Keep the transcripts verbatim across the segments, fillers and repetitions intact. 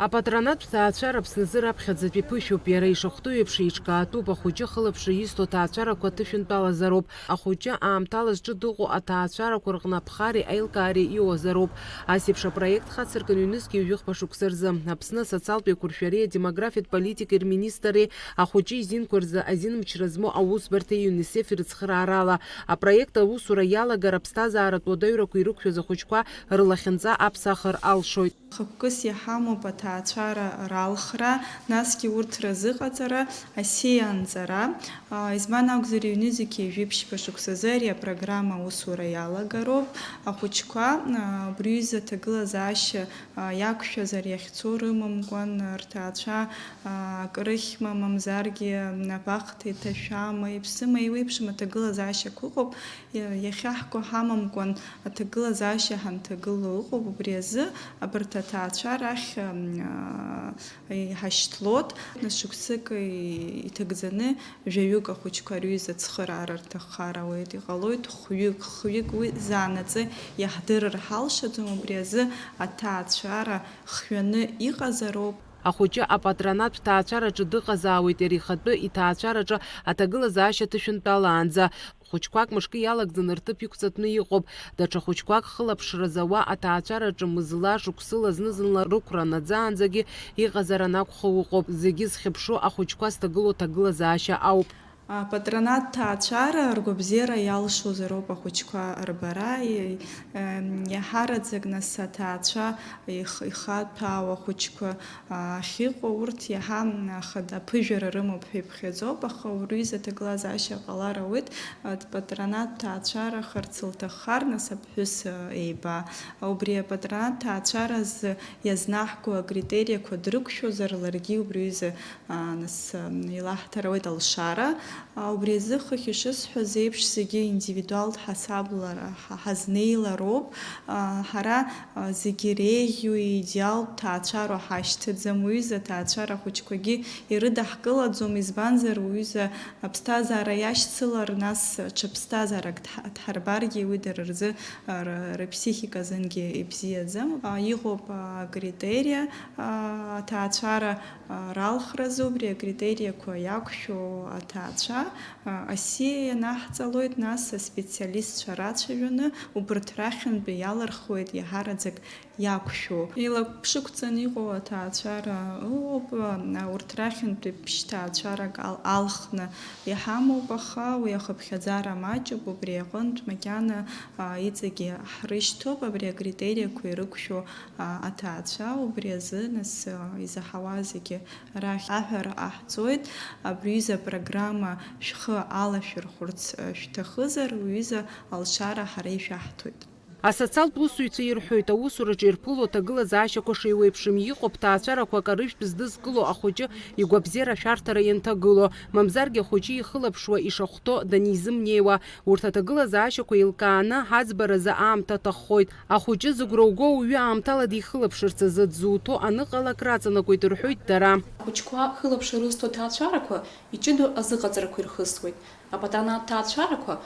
Апатронаттә ҭаацәара Аԥсназы раԥхьаӡатәи ԥышәоуп, иара ишахәҭоу еиԥш еиҿкаатәуп, ахәыҷы ахылаԥшра изҭо аҭаацәарақәа ҭышәынтәалазароуп. Ахәыҷы аамҭала зҿы дыҟоу аҭаацәарақәа рҟны аԥхареи аилкаареи иуазароуп. Ас еиԥш апроект хацыркын ҩнызқьи ҩажәи хԥа шықәса рзы. Аԥсны асоциалтә еиқәыршәареи адемографиатә политикеи рминистрреи ахәыҷы изинқәа рзы азинмчра змоу аусбарҭеи ЮНИСЕФ ирыцхыраарала апроект аусура иалагар аԥсҭазааратә уадаҩрақәа ирықәшәаз ахәыҷқәа рлахьынҵа аԥсахыр алшоит. Хықәкыс иҳамоуп аҭаацәара ралхра, насгьы урҭ рзыҟаҵара, асиа анҵара. А, избан акәзар, ҩнызқьи жәиԥшьба шықәсазы ари апрограмма аусура иалагароуп. Ахәыҷқәа, а, убри ҩыза аҭагылазаашьа, а, иақәшәазар иахьцо рымамкәан, рҭаацәа, а, акрыхьма, мамзаргьы абахҭа иҭашәама, иԥсыма, еиуеиԥшым аҭагылазаашьақәа ыҟоуп. Иа-, иахьаҳго ҳамамкәан, аҭагылазаашьа ҳанҭагылоу ыҟоуп. Убри азы абарҭ аҭаацәа рахь, м, а, иҳашьҭлоит. Нас шықәсык и-, иҭагӡаны жәаҩык ахәыҷқәа рҩыза ацхыраара рҭаххар ауеит. Иҟалоит хәҩык, хҩык уи заанаҵы иаҳдырыр ҳалшаӡом. Убри азы аҭаацәара хҩаны иҟазароуп. Ахәыҷы апатронаттә ҭаацәараҿы дыҟазаауеит иара ихатәы иҭаацәараҿы аҭагылазаашьа ҭышәынтәалаанӡа. Хәыҷқәак мышкы иалагӡаны рҭыԥ иқәҵатәны иҟоуп. Даҽа хәыҷқәак хылаԥшра зауа аҭаацәараҿы мызла, шықәсыла зны-зынла рықәра наӡаанӡагьы иҟазар анакәха ыҟоуп. Зегьы зхьыԥшу ахәыҷқәа зҭагылоу аҭагылазаашьа ауп. Апатронат ҭаацәара ргәабзиара иалшозароуп ахәыҷқәа рбара, и-, ем, иаҳараӡак нас аҭаацәа их-, ихаҭәаау ахәыҷқәа ахьыҟоу, урҭ иаҳа, м, ахада-, аԥыжәара рымоуп ҳәа иԥхьаӡоуп, аха уи рҩыза аҭагылазаашьа ҟалар ауеит, а, патронат ҭаацәарахарц лҭаххар, нас аԥҳәыс, а, еиба. Убри апатронат ҭаацәара азы иазнаҳго акритериақәа дрықәшәозар, ларгьы убри аҩыза, а, нас, а, илаҳҭар ауеит алшара. А, убри азы хыхь ишысҳәаз еиԥш, зегьы индивидуалтә ҳасабла ра-, ҳа-, ҳазнеилароуп. А, ҳара, а, зегьы иреиӷьу идеалтә ҭаацәароу ҳашьҭаӡам. Уҩыза аҭаацәара ахәыҷқәагьы ирыдаҳкылаӡом, избанзар, уҩыза аԥсҭазаара иашьцылар, нас ҽа ԥсҭазаарак дҳа-, дҳарбаргьы, уи дара рзы, а, р-, рыԥсихика азынгьы ибзиаӡам. А, иҟоуп, а, акритериа, а, аҭаацәара, а, ралхразы, убри акритериақәа иақәшәо аҭаацәа, а, асиа ианаҳҵалоит, нас аспециалистцәа рацәажәаны убарҭ рахьынтәи иалырхуеит иаҳараӡак иақәшәо. Илаԥшықәҵан иҟоу аҭаацәара ыҟоуп, а, урҭ рахьынтәи ԥшьҭаацәарак ал-, алхны иҳамоуп, аха уи ахыԥхьаӡара маҷуп, убри аҟынтә макьана, а, иҵегьы ҳрышьҭоуп абри акритериақәа ирықәшәо, а, аҭаацәа, убри азы нас, а, изаҳауа зегьы рахь аҳәара ҟаҳҵоит, абри аҩыза апрограмма шәхы алашәырхәырц, а, шәҭахызар, уҩыза алшара ҳара ишәаҳҭоит. Асоциалтә усзуҩцәа ирҳәоит, аусураҿы ирԥыло аҭагылазаашьақәа шеиуеиԥшым иҟоуп, ҭаацәарақәак арыжәтә здызкыло ахәыҷы игәабзиара ашәарҭара ианҭагыло, мамзаргьы ахәыҷы ихылаԥшуа ишахәҭоу данизымнеиуа. Урҭ аҭагылазаашьақәа еилкааны ҳаӡбаразы аамҭа аҭаххоит. Ахәыҷы зыгәра уго ауаҩы аамҭала дихылаԥшырц азы дзуҭо аныҟалак раҵанакуеит рҳәоит дара. Ахәыҷқәа хылаԥшра рызҭо аҭаацәарақәа иҷыдоу азыҟаҵарақәа ирхысуеит. Апатронат ҭаацәарақәа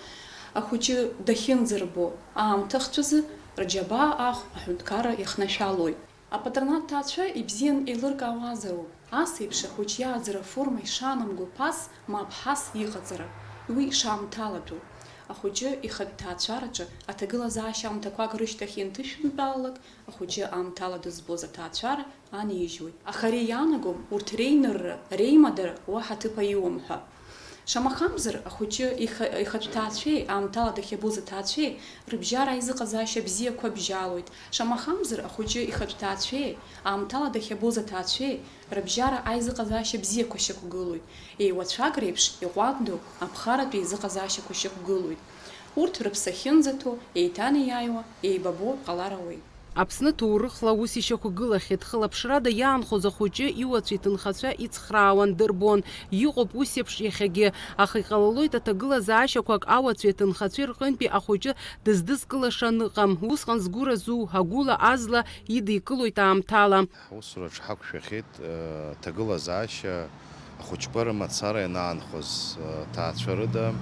ахәыҷы дахьынӡарбо аамҭа ахҵәазы рџьабаа ахә аҳәынҭқарра иахнашәалоит. Апатронат ҭаацәа ибзиан еилыркаауазароуп. Ас еиԥш ахәыҷ иааӡара аформа ишаанамго ԥас ма ԥҳас иҟаҵара, уи шаамҭалатәу. Ахәыҷы ихатә ҭаацәараҿы аҭагылазаашьа аамҭақәак рышьҭахь ианҭышәынтәалалак, ахәыҷы аамҭала дызбоз аҭаацәара анижьуеит. Аха ари иаанагом урҭ реинырра, реимадара уаҳа ҭыԥ аиуам ҳәа. Шамахамзар, ахәыҷы иха-, ихатә ҭаацәеи аамҭала дахьабоз аҭаацәеи рыбжьара аизыҟазаашьа бзиақәа бжьалоит. Шамахамзар, ахәыҷы ихатә ҭаацәеи аамҭала дахьабоз аҭаацәеи рыбжьара аизыҟазаашьа бзиақәа шьақәгылоит. Еиуацәак реиԥш иҟәандоу аԥхаратә еизыҟазаашьақәа шьақәгылоит. Урҭ рыԥсы ахьынӡаҭоу, еиҭанеиааиуа, еибабо ҟалар ауеит. Аԥсны ҭоурыхла аус ишьақәгылахьеит, хылаԥшрада иаанхоз ахәыҷы иуацәа иҭынхацәа ицхраауан, дырбон. Иҟоуп ус еиԥш иахьагьы, аха иҟалалоит аҭагылазаашьақәак ауацәеи аҭынхацәеи рҟынтәи ахәыҷы дыздызкылаша аныҟам. Усҟан згәы разу, агәыла азла идикылоит аамҭала. Ҳусураҿ ҳақәшәахьеит, э, ҭагылазаашьа ахәыҷқәа рымацара ианаанхоз, э, ҭаацәа рыда.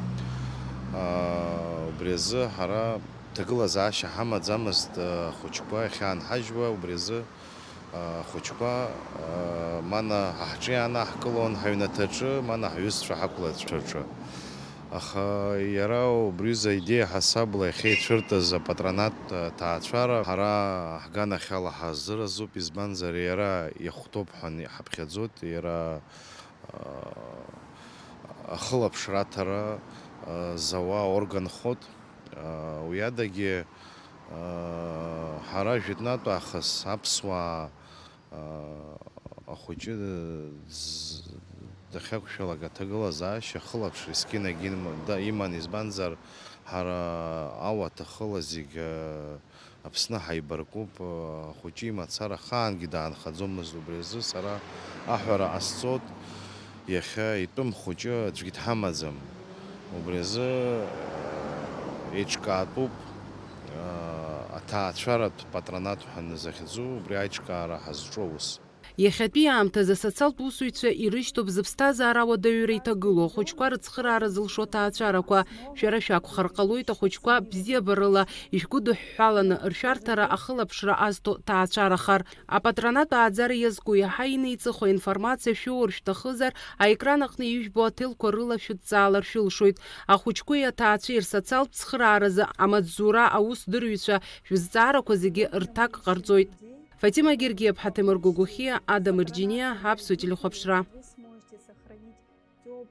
Э, убри азы ҳара ҭагылазаашьа ҳамаӡамызт, э, ахәыҷқәа иахьаанҳажьуа, убри азы Ахәыҷқәа, мана ҳаҳҿы иаанаҳкылон ҳаҩнаҭаҿы, мана ҳҩызцәа ҳақәлацәаҿы. Аха иара убри изы аидеиа ҳасабла иахьеицәыртыз апатронаттә ҭаацәара ҳара ҳганахьала ҳазыразуп, избанзар иара иахәҭоуп ҳәа ҳаԥхьаӡоит, иара, ахылаԥшра аҭара, зауа органхоит. Уи адагьы, ҳара жәытәнатә аахыс аԥсуаа, ахәыҷы дз-, дахьақәшәалак аҭагылазаашьа ахылаԥшра есқьынагь инм-, да-, иман, избанзар, ҳара ауаҭахыла зегь, Аԥсны ҳаибаркуп, ахәыҷы имацара ахаангьы даанхаӡомызт, убри азы сара аҳәара ҟасҵоит, иахьа итәым хәыҷы аӡәгьы дҳамаӡам, убри азы еиҿкаатәуп, аҭаацәаратә патронат ҳәа захьӡу, убри аиҿкаара ҳазҿу аус. Иахьатәи аамҭазы асоциалтә усуҩцәа ирышьҭоуп зыԥсҭазаара ауадаҩра иҭагылоу ахәыҷқәа рыцхыраара зылшо аҭаацәарақәа. Шәара шәакәхар ҟалоит ахәыҷқәа бзиабарала ишәгәыдыҳәҳәаланы ршәарҭара ахылаԥшра азҭо ҭаацәарахар. Апатронат ааӡара иазку иаҳа инеиҵыху аинформациа шәоур шәҭахызар, аекран аҟны ижәбо аҭелқәа рыла шәыдҵаалар шәылшоит. Ахәыҷқәеи аҭаацәеи рсоциалтә цхырааразы амаҵзура аусдырҩцәа шәызҵаарақәа зегьы рҭак ҟарҵоит. Фатима Гергиаԥҳа, Ҭемыр Гогохиа, Адам Ерџьениа, Аԥсуа телехәаԥшра.